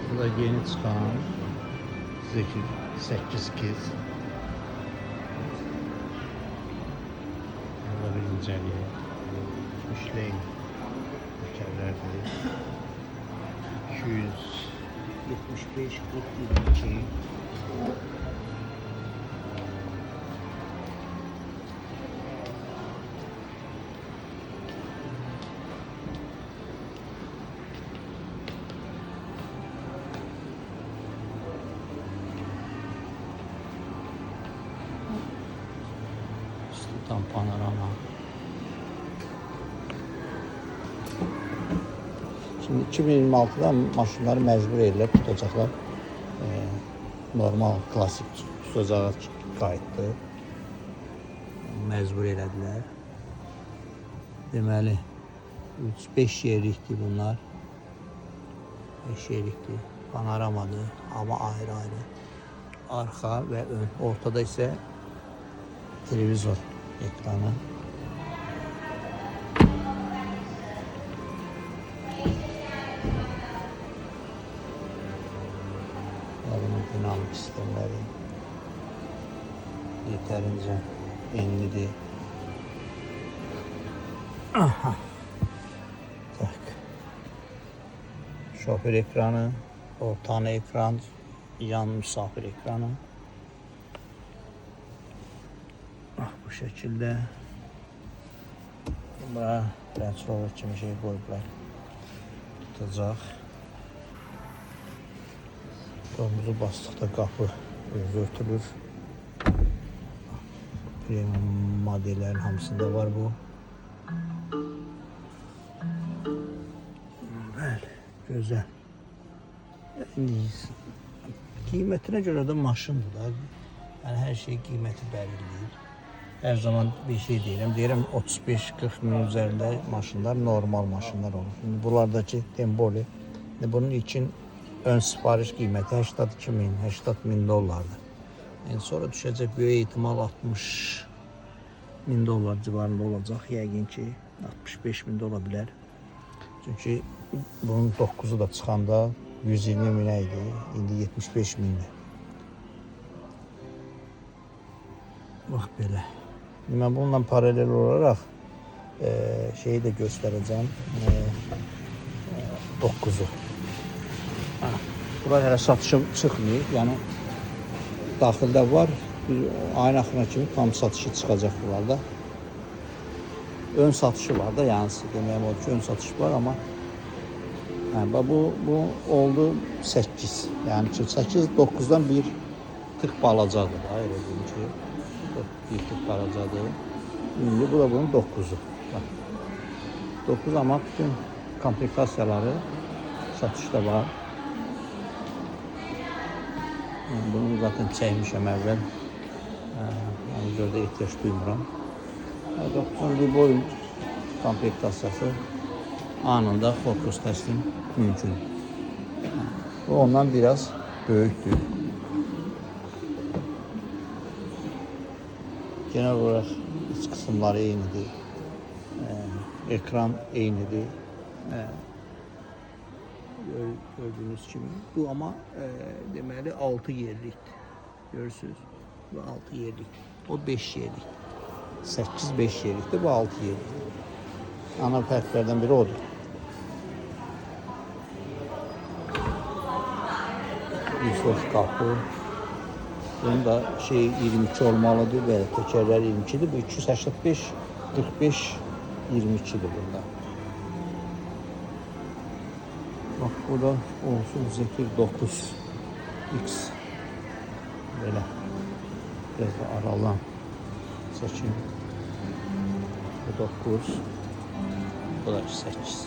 Bu da yeni çıxan Zeekr 8X. Burada bir incəliyək. Michelin təkərlərdir. 275 40 22. Tam panorama. Şimdi 2026'da maşınları məcbur edirlər, tutacaqlar. Normal, klasik tutacağa qayıtdı. Məcbur elədilər. Deməli, 3-5 yerlikdir bunlar. 5 yerlikdir. Panoramadır, amma ayrı-ayrı. Arxa və ön. Ortada isə televizor ekranı. Bunun dinamik sistemleri yeterince enlidir. Aha. Tak. Şoför ekranı, ortana ekran, yan misafir ekranı. Ah, bu şekilde. Bura Range Rover kimi şey qoyublar. Tutacaq. Domuzu basdıqda qapı özü örtülür. Premium modellərin hamısında var bu. Bəli, gözəl. Qiymətinə görə də maşındır da. Yəni hər şey qiyməti bəlirləyir. Hər zaman bir şey deyirəm. Deyirəm 35-40 min üzərində maşınlar normal maşınlar olur. Şimdi bunlardakı Temboli, bunun için ön sifariş qiyməti 82 min, 80 min dollardır. Yəni sonra düşəcək böyük ehtimal 60 min dollar civarında olacaq. Yəqin ki 65 min də ola bilər. Çünki bunun 9-u da çıxanda 120 minə idi, indi 75 mindir. Bax belə. Mən bununla paralel olaraq şeyi də göstərəcəm. 9-u. Bura hələ satışa çıxmayıb. Yəni daxildə var. Ayın axırına kimi tam satışı çıxacaq bunlarda. Ön satışı var da, yəni deməyim odur ki, ön satışı var, amma yəni, bu oldu 8. Yəni ki, 8 9-dan bir tık balacadır da, elə deyim ki, bir tık balacadır. İndi bu da bunun 9-u. 9, amma bütün komplektasiyaları satışda var. Yəni, bunu zaten çəkmişəm əvvəl. Ona görə də ehtiyac duymuram. 9-un bir boyun komplektasiyası anında fokus təslim mümkün. Bu ondan biraz böyükdür. Genel olarak iç kısımları eynidir. Ekran eynidir. Gördüğünüz kimi. Bu amma deməli 6 yerlikdir. Görürsünüz. Bu 6 yerlik. O 5 yerlik. 8 5 yerlikdir. Bu 6 yerlikdir. Ana fərqlərdən biri odur. Yusuf qapı. Bunun da şey 22 olmalıdır. Belə təkərlər 22-dir. Bu 285 45 22-dir bunda. Bax bu da olsun Zeekr 9X. Belə. Biraz da aralan çəkim. Bu 9. Bu da 8.